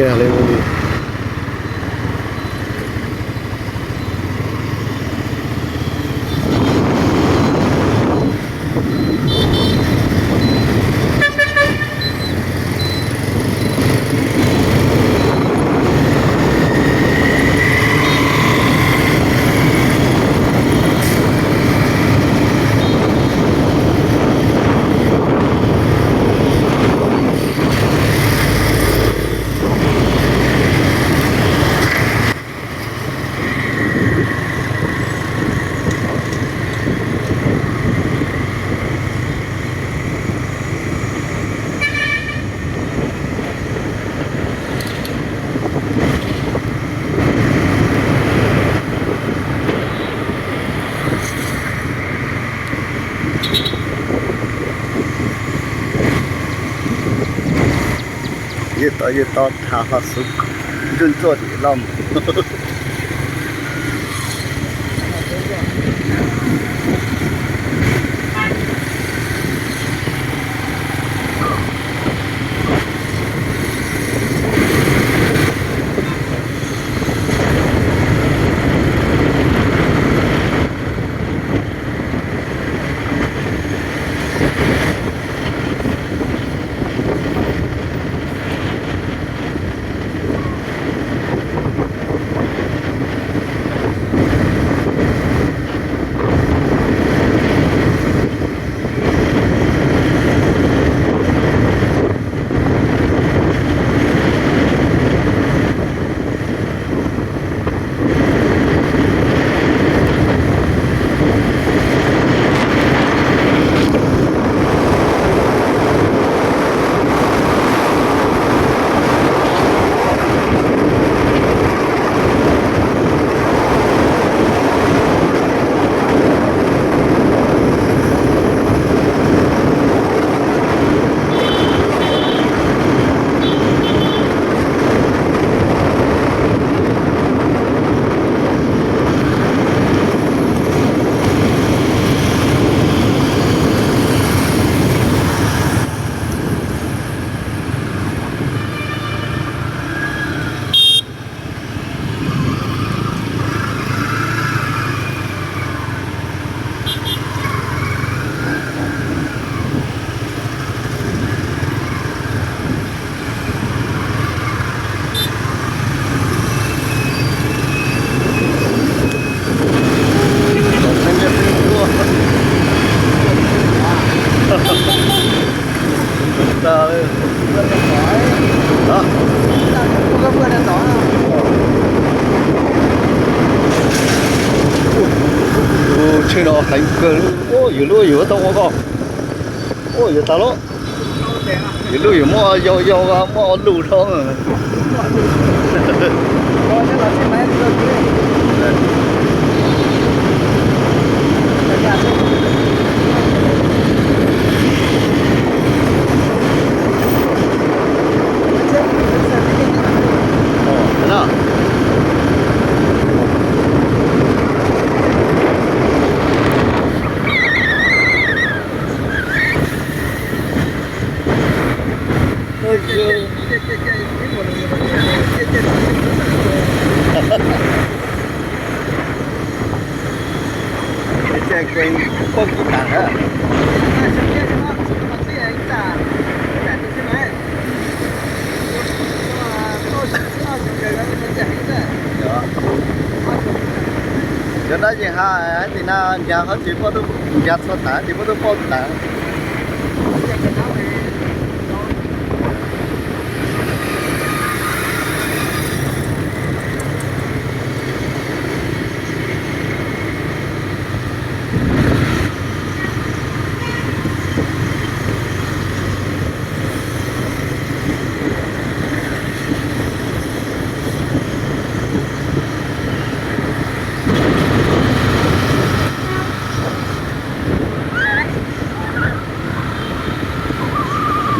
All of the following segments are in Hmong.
Li. Yej to yej to tham hlo xwb, nruj ntsuaj dim loj mus. Tus tsheb no heev kawg. Yus lub yus tau ua koj. Yus tas lub, yus lub yus muab yau yau muab ua luj rau. Poj kis tas na. Cov dab yeej ha, tim no ncav qhov tsis poj, ncav txhua tas ces poj tub poj tas.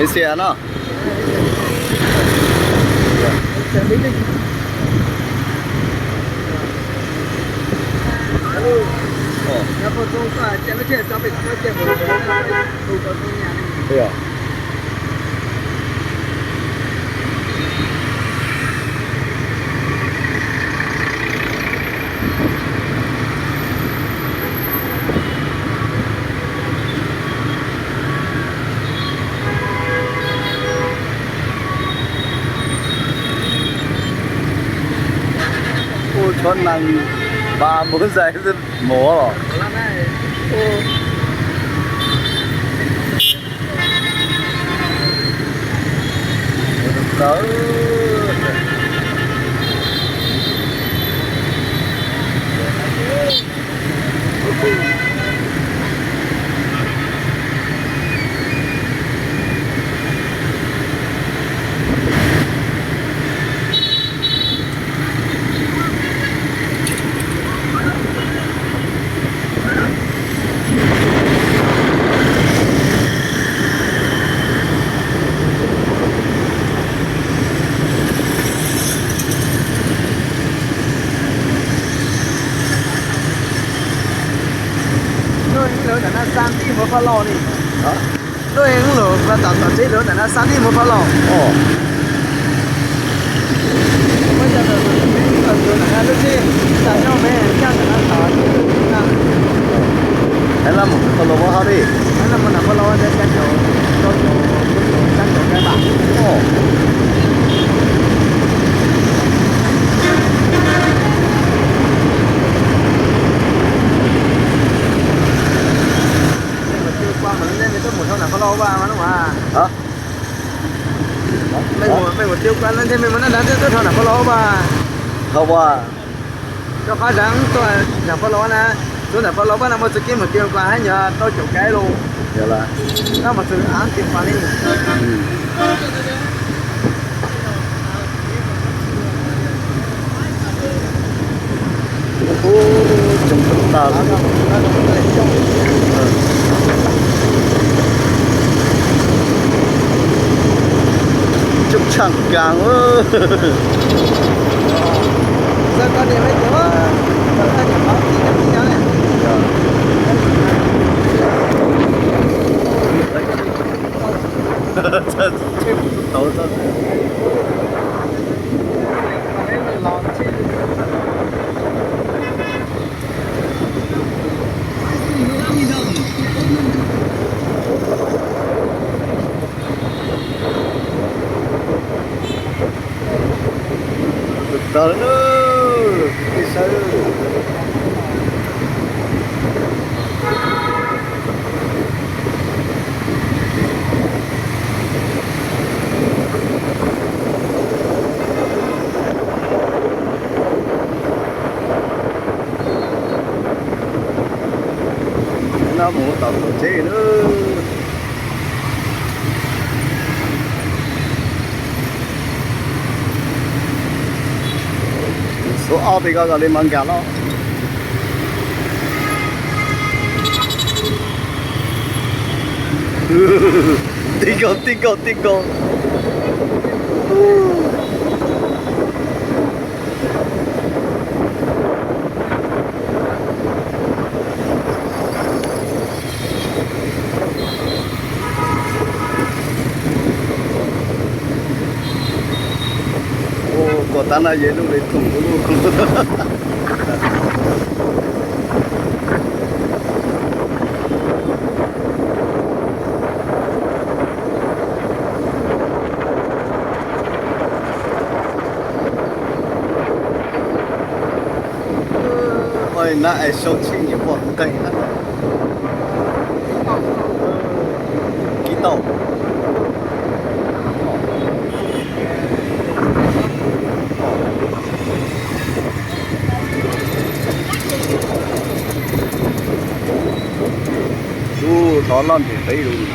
Me xiam no. Nees npas mus zais mus los. Lawv ntawm no xa ntij mus Pha Los li. Lub ev lub lawm, tam tom tsev lawv ntawm no xa ntij mus Pha Los. Mej mus, mej mus twb ua kua no, ntshe mej muab naj nrad twb tuaj rau nram Pha Los vaj. Thaum ua, rau qhov nrad tuaj nram Pha Los na, txug nram Pha Los vaj no mus txug kev mus kev kos hab nyuag tau caum kev lug. Yog lawm, no mus txug av kev pas li. Ub, coob tag. Coob tshaj nkaas. Tawg na, peb sawv. No mus tom tsev na. Xuv ob peb koj kom li mas nkag los. Tij nkaus, tij nkaus, tij nkaus. Ua kom tab na yog lub li thoom lub. Oj, nab es sau tsheb nyiam pom nqeeg na. Kib tau. Ub, thov loj ntim peb lus.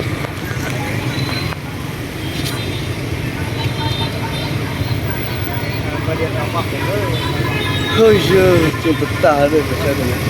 Hawj yawg, coob tag tag lawm.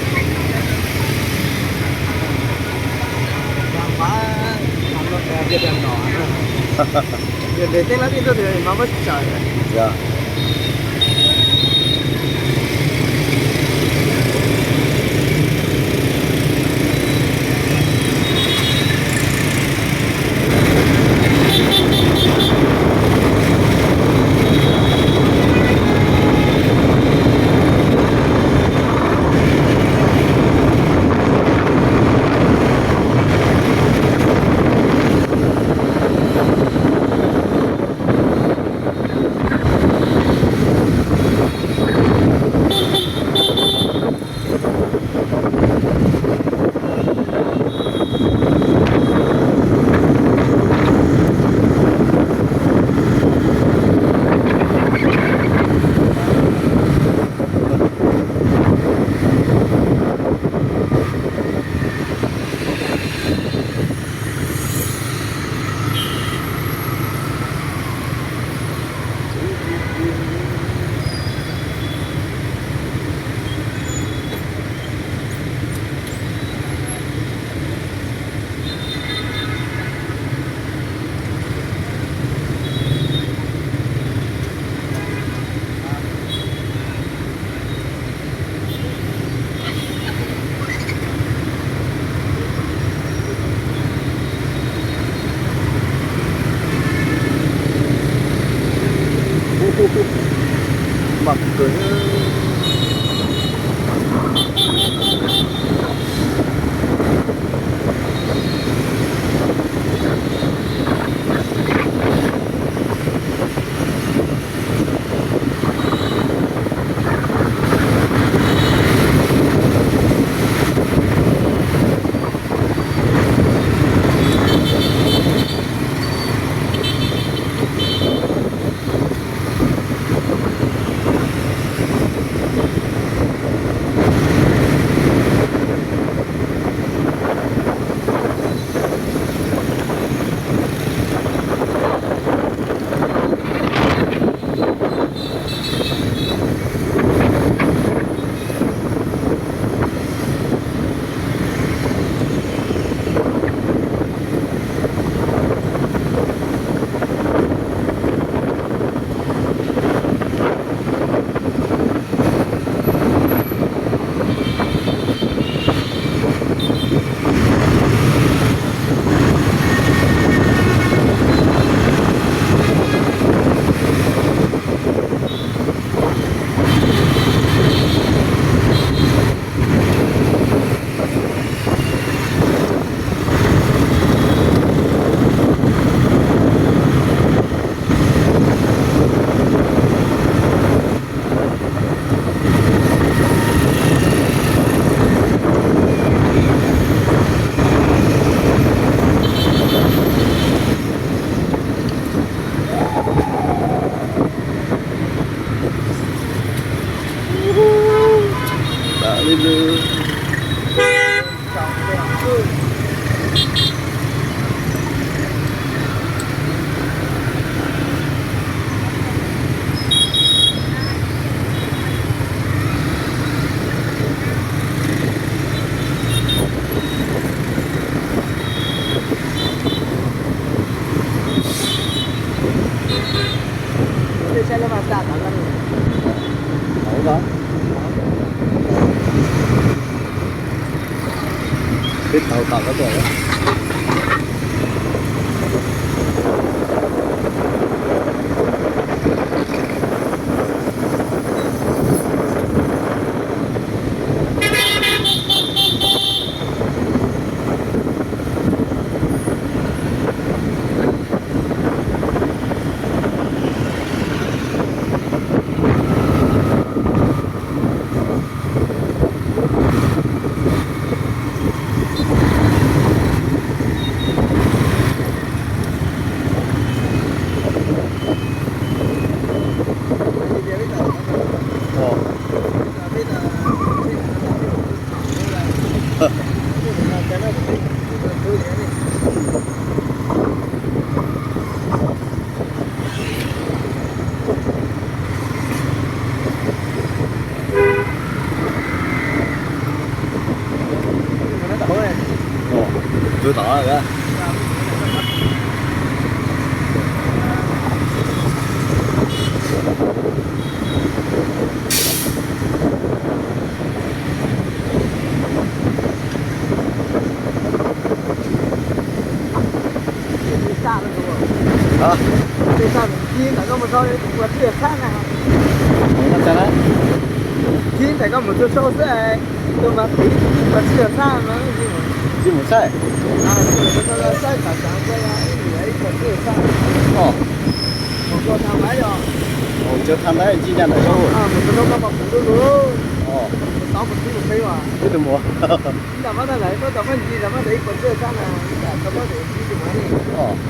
Twb tau tom koj tuaj. Tus tom. Khib ntawm koj mus txog ib puas tsib caug txhab na. Khib ntawm koj mus txog sau xwb, tus mas khib ib puas tsib caug txhab no. Tsis mus saib. Saib tam sim no ib puas tsib caug txhab. Mus txog tha ntaiv, mus txog tha ntaiv tsis ncaj ntawm koj. Mus txog koj pom kuv lub lug. Mus tod mus tib mus peb as. Tib lus mus. Ib ntam mab tab lawm, koj tau koj ncig ntam mab ntawm ib puas tsib caug txhab na, ib ntam tau mab ntawm ib tsis mus li.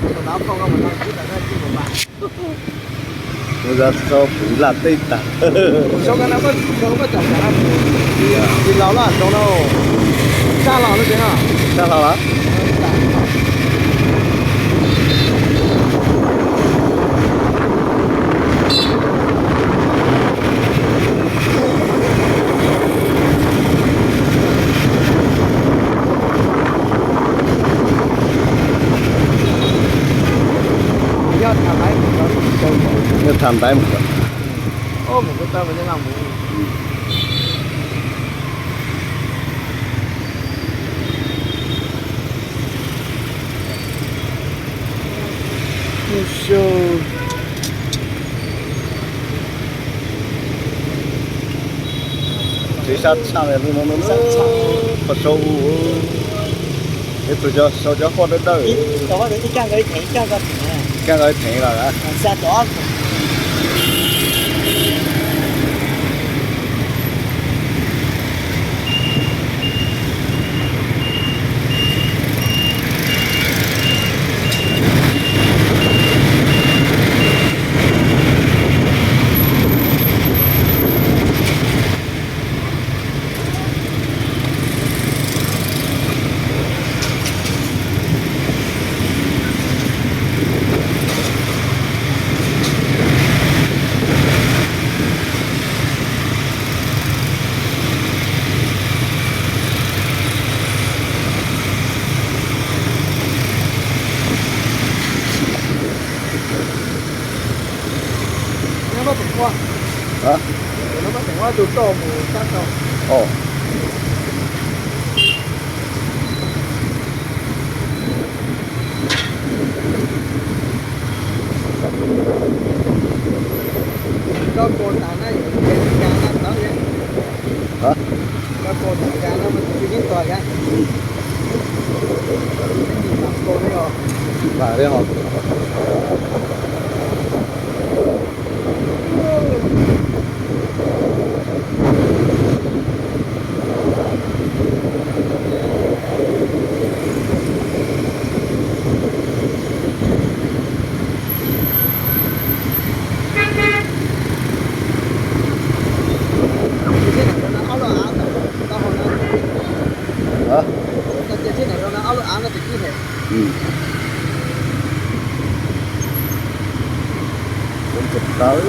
Mus tod phoo koj mus no tib ntam koj ncig mus mas. Mus zov txog kuv laj teb tag. Zoo koj no koj, koj tsam tsam tsis laus loj zoo no. Sab laus loj tsev no. Sab laus los? Nyob tha ntaiv mus kom. Tsev sab tshaj li no, qhov sau u, ib tug sau cov huaj dawb dawb. Koj nqa theev los. Koj puas tas na, koj puas tas na, koj puas tas na, mas tus twg yeej tuag thiab. Nim mam kaus li os. Nim mam li os. Hov, Av no ces kwj heev. Kuv tsis tawv.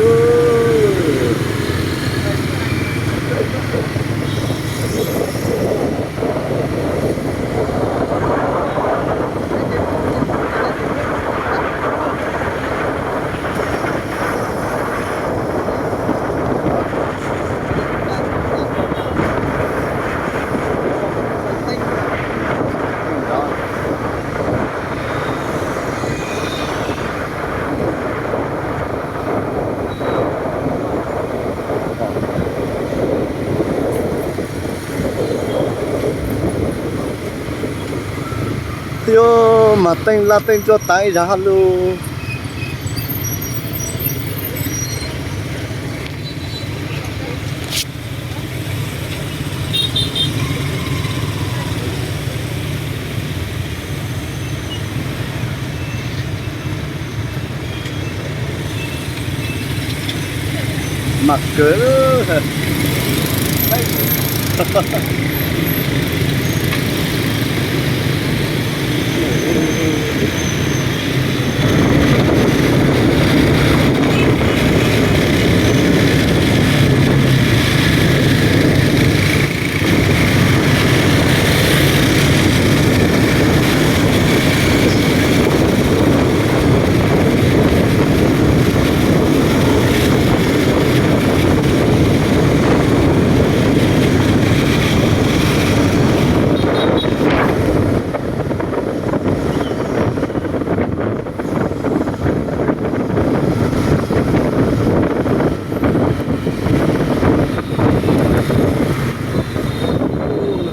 Thiab mas teej laj teej ntsuab tav ib zag hab lug. Mas kawg.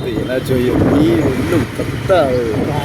Vim no tsuas yog ib lub tawm tawm.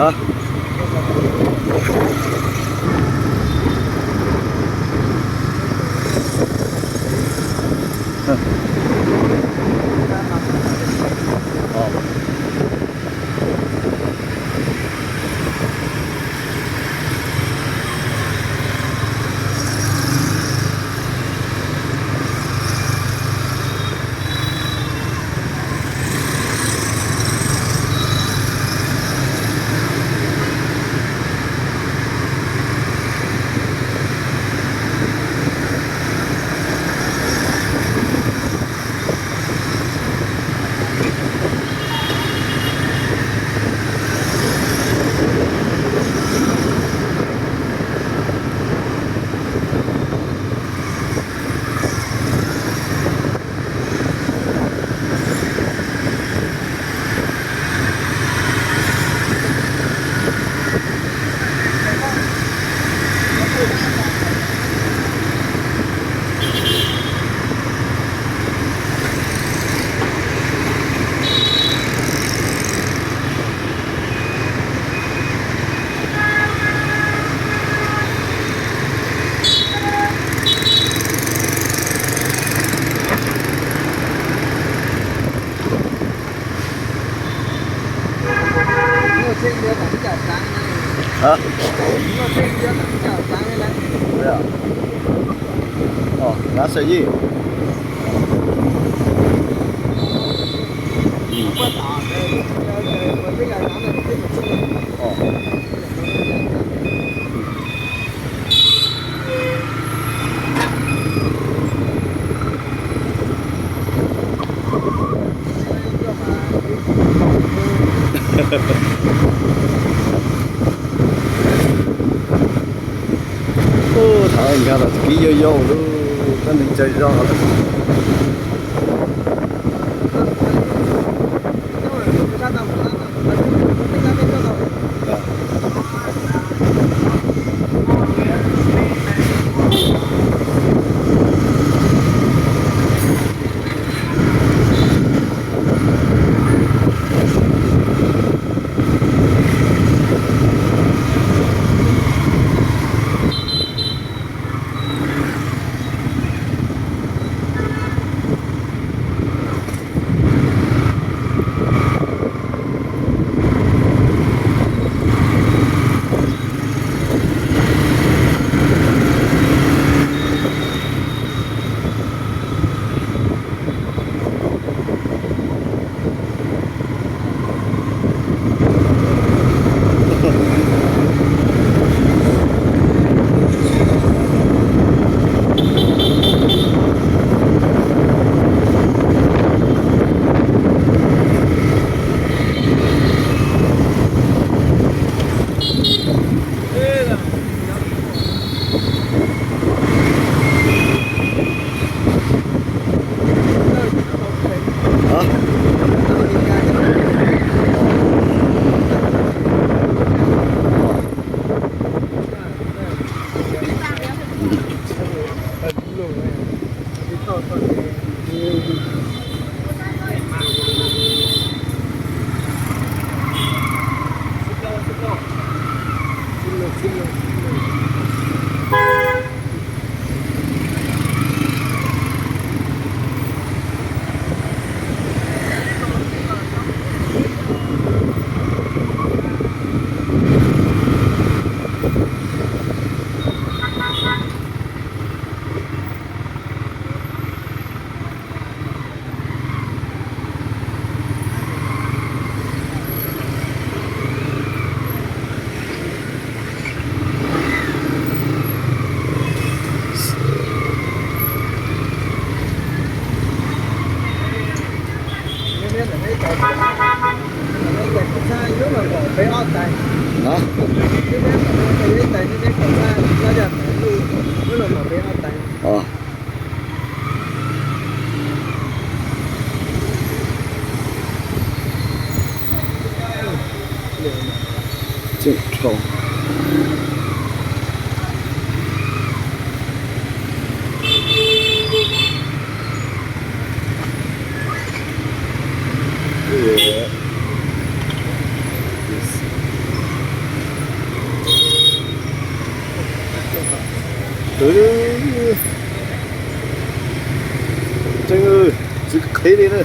Hab? Hab? Nab Xaim Yij. Thaum nkag los kib yau yau lawm, koj neeg cog zog lawm. Tseeb, tsis qhib li na.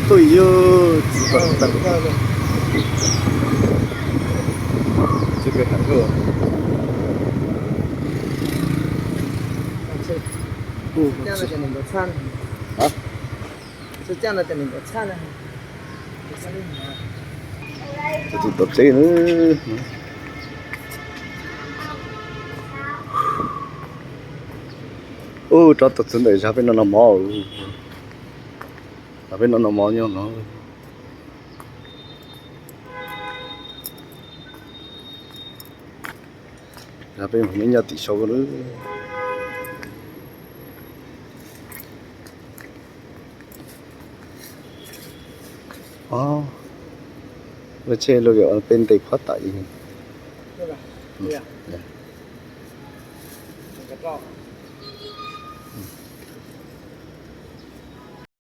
Ui yog, tsis pom tawm. Tsis pom tawm. Tus tub tub teb na. Ub, rov tau txog ntawm zaj peb no no mov. Zaj peb no no mov nyob no. Zaj peb mus nyob nyob tim saud lawm. Os, lub tsheb lub peb ntes phab tam.